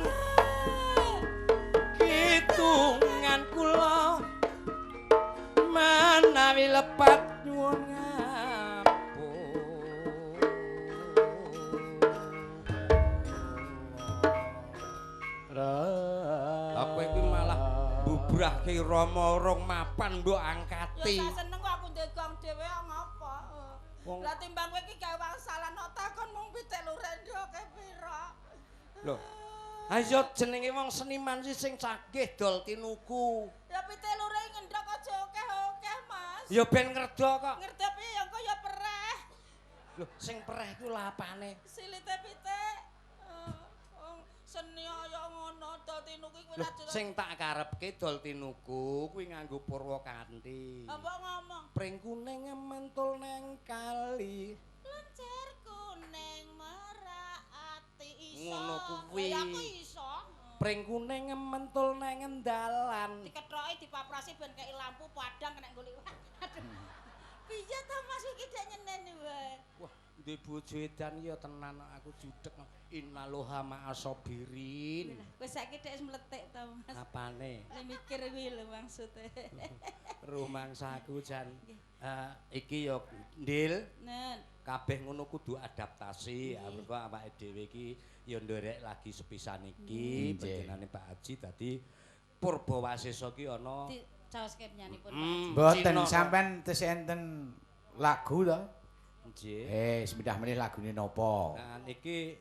hitungan kula manawi lepat nyuwun ngampun. Lah kowe kuwi malah mbubrahke Rama rong mapan mbok angkati. Ya sak seneng kok aku ndegong dhewe kok ngopo. Lah timbang kowe iki gawe wangsalan kok takon mung pitik lurek ndoke pira. Lho. Ayo jenenge wong seniman sih sing cagih dol tinuku. Ya pitik lurek ngendhok aja akeh-akeh, Mas. Ya ben ngerda kok. Ngerti piye ya engko ya pereh. Lho, sing pereh ku lapane. Silite pitik. Wong seni kaya ngono dol tinuku kuwi Lho, sing tak karepke dol tinuku kuwi nganggo Purwakanti. Apa ngomong? Pring kuning mantul neng kali. Lencer kuning merak ati iso. Ngono kuwi. Ya aku iso. Pring kuning mentul neng dalan. Dikethoki dipaprasi ben kei lampu padang kena golek. Aduh. Piye to Mas iki dek nyeneni wae. Wah, duwe bojo edan ya tenan aku judeg. Innaloha ma'asabirin. Kowe saiki dek wis mletik to Mas. Apane? Nek mikir kuwi lho maksude. Rumangsaku jan iki ya Ndil. Nen. Kabeh ngono kudu adaptasi. Amarga awake dhewe iki ya nderek lagi sepisan iki panjenengane Pak Haji dadi Purbawasesa ki ana dicaoske penyanipun Pak Haji. Mboten sampean tesih enten lagu to? Nggih. Sepindah meneh lagune napa? Nah niki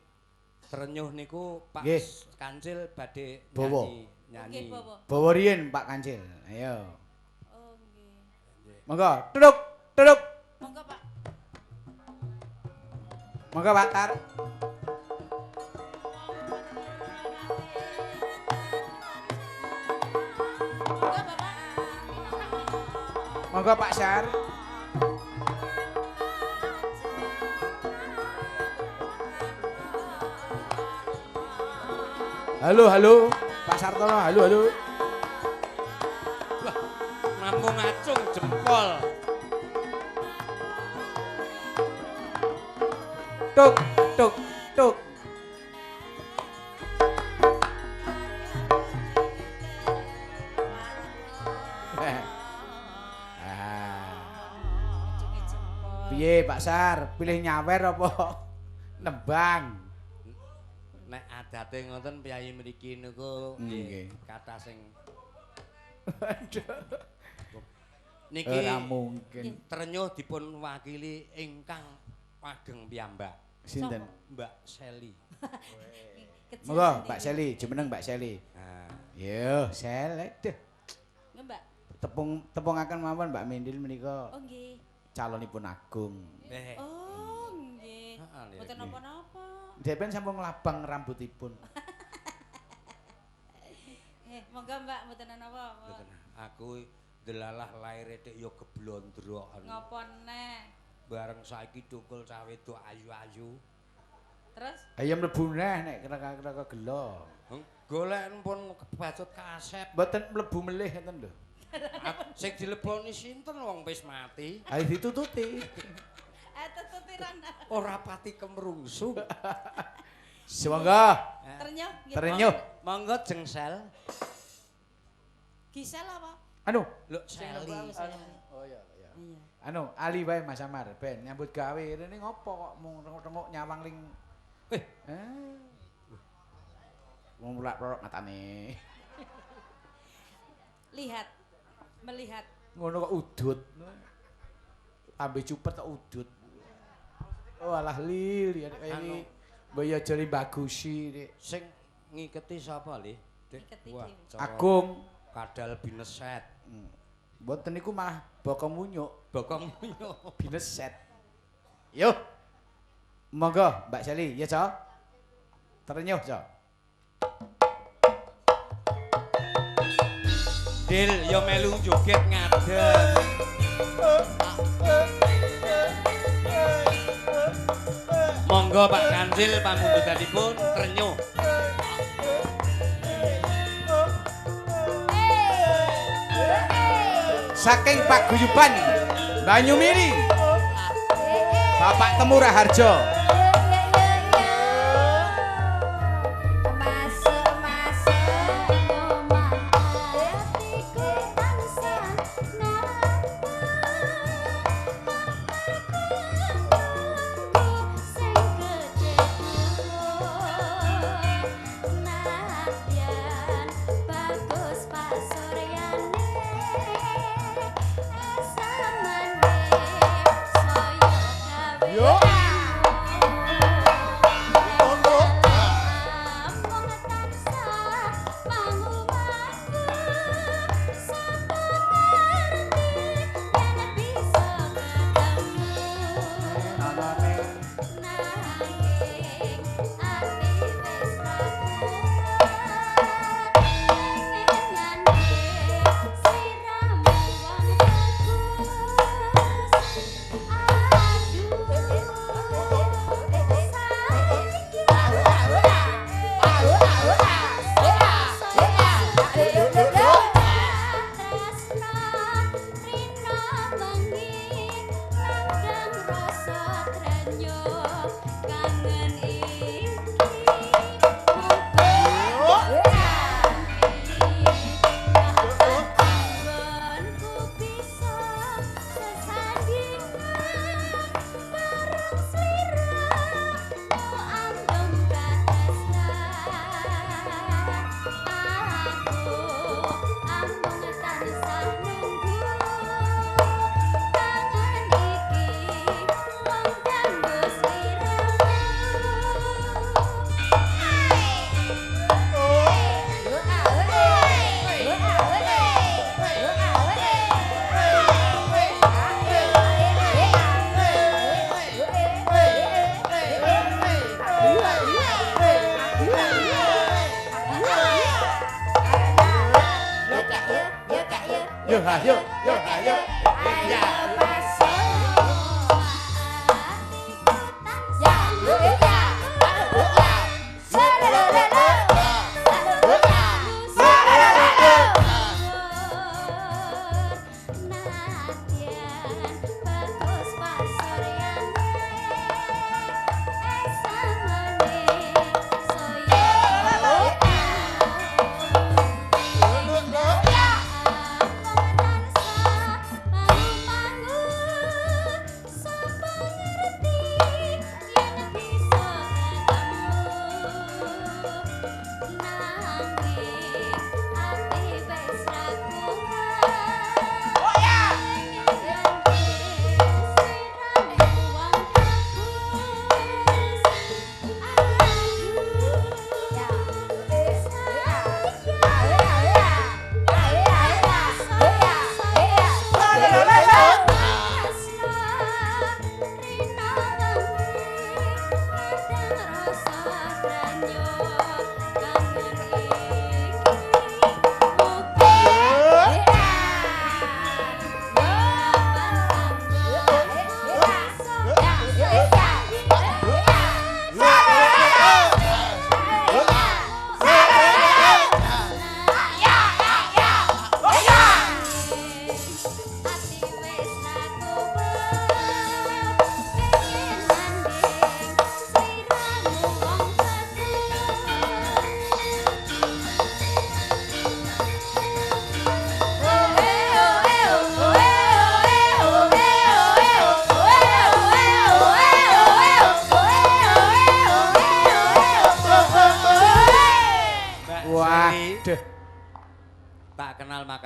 trenyuh niku Pak Kancil badhe nyanyi. Nyanyi. Bawa riyin Pak Kancil. Ayo. Oh nggih. Monggo, duduk, duduk. Monggo Pak. Monggo Pak Tar. Monggo Bapak. Monggo Pak Sar. Halo halo Pak Sartono, halo halo. Wah, namung ngacung jempol. Tuk tuk tuk. Piye Pak Sar, pilih nyawer apa nembang? Nek adate ngoten piyayi mriki niku nggih kathah sing niki ora mungkin. Trenyuh dipun wakili ingkang ageng piyambak. Sinten? Mbak Seli. Monggo Mbak Seli, jumeneng Mbak Seli. Nah, yo Sel, aduh. Nggih, Mbak. Tepung tepungaken mawon Mbak Mindil menika. Oh nggih. Calonipun agung. Oh nggih. Mboten napa-napa. Depen sampun nglabang rambutipun. Monggo Mbak, mboten napa. Mboten. Aku delalah laire tek ya geblondrokan. Ngopo neh? Bareng saiki tukul cah wedok ayu-ayu. Terus? Ayo mlebu neh nek kira-kira gelo. Golek pun kebacut kasep. Mboten mlebu melih ngoten lho. Sing dileboni sinten wong wis mati? Ayo ditututi. Tututi rana. Ora pati kemrungsung. Sumangga. Trenyuh. Trenyuh. Monggo jengsel. Gisel apa? Anu, lho Seli. Oh iya iya. Anu, ali wae Mas Amar ben nyambut gawe rene ngopo kok mung tengok-tengok nyawang ling. Eh. Wong mlak-mlok matane. Lihat. Melihat. Ngono kok udut. Ambe cupet kok udut. Oh alah lili kaya iki. Mbok ya aja bagusi nek. Sing ngiketi sapa, Li? Ngiketi Wah, Agung kadal bineset. Mboten niku malah bokong munyuk. Bokong munyuk. Bineset. Yo. Monggo Mbak Seli, ya Cok. Terenyuh, Cok. Dil ya melu joget ngadeg. Monggo Pak Kancil pamundutanipun trenyuh. Saking paguyuban Banyumiri, Bapak Temu Raharjo. Yo. Yo ayo, yo ayo. Ayo masuk. Ya, ya.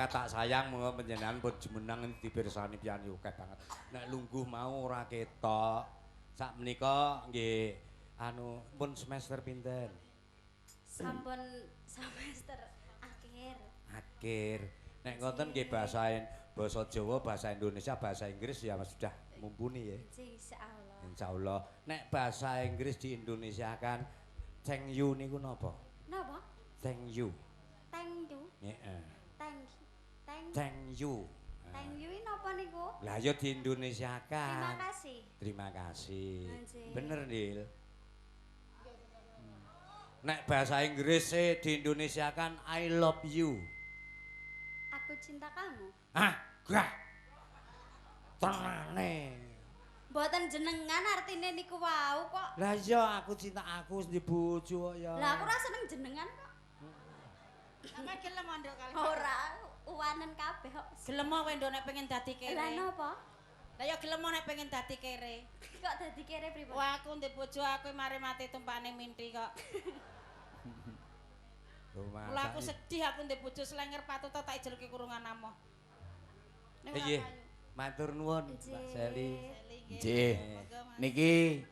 Tak sayang monggo panjenengan pun jumenang dipirsani piyayi akeh banget. Nek lungguh mau ora ketok. Sak menika nggih anu pun semester pinten? Sampun semester akhir. Akhir. Nek ngoten nggih basa Jawa, bahasa Indonesia, bahasa Inggris ya sudah mumpuni ya. Insyaallah. Insyaallah. Nek bahasa Inggris di Indonesia kan thank you niku napa? Napa? Thank you. Thank you. Heeh. Thank Thank you. Thank you napa niku? Lah ya di Indonesia kan. Terima kasih. Terima kasih. Bener, Nil. Nek bahasa Inggris di Indonesia kan I love you. Aku cinta kamu. Hah? Gah. Tenane. Mboten jenengan artine niku wau kok. Lah iya aku cinta aku wis bojo kok ya. Lah aku ora seneng jenengan kok. Sampeyan gelem nduk kali. Ora, uwanen kabeh kok. Gelem kowe nduk nek pengen dadi kere. Lah napa? Lah ya gelem nek pengen dadi kere. Kok dadi kere pripun? Wah aku ndek bojo aku mari mati tumpane minti kok. Mula aku sedih aku ndek bojo slenger patut tak ijelke kurungan amoh. Nggih. Matur nuwun Mbak Seli. Nggih. Niki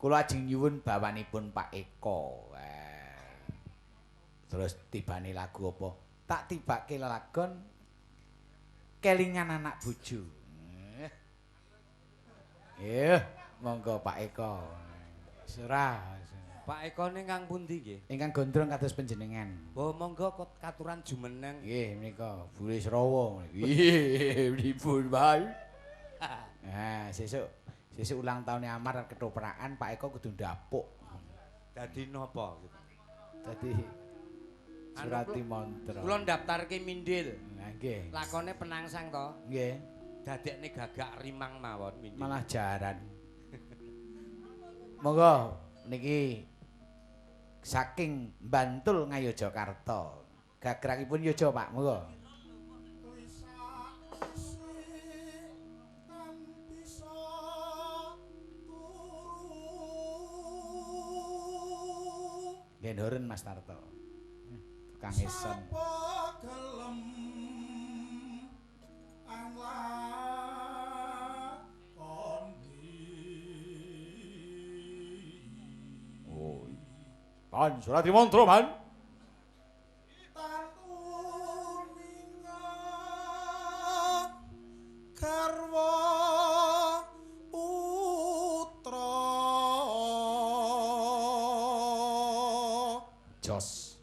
kula ajeng nyuwun bawanipun Pak Eko. Terus tibane lagu apa? Tak tibake lelagon kelingan anak bojo. Nggih, monggo Pak Eko. Surah. Pak Eko ingkang pundi nggih? Ingkang gondrong kados panjenengan. Oh monggo katuran jumeneng. Nggih menika Bule Srawa. Nggih, pripun Pak? Nah, sesuk ulang tahune Amar ketoprakan Pak Eko kudu ndapuk. Dadi napa gitu? Dadi surati mantra. Kula ndaftarke mindil. Nah nggih. Lakone penangsang to? Nggih. Dadekne gagak rimang mawon mindil. Malah jaran. Monggo niki saking Bantul Ngayogyakarta. Gagrakipun Yojo Pak, monggo. Nggih horen Mas Tarto. Tukang ison. Pan surati mantra man. Tan uninga garwa putra jos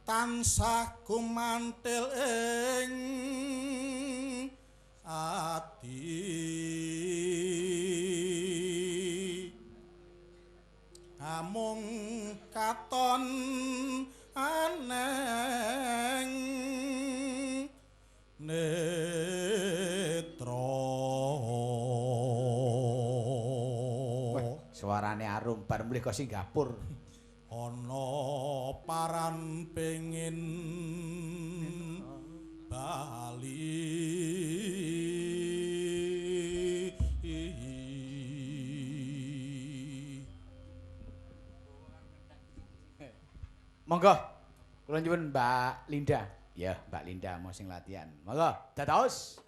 tansah gumantil ing ati amung katon aneng netra. Wah, suarane arum bar mulih ke Singapura. Ana paran pengin bali. Monggo, kula nyuwun Mbak Linda. Ya, Mbak Linda mau sing latihan. Monggo, dados.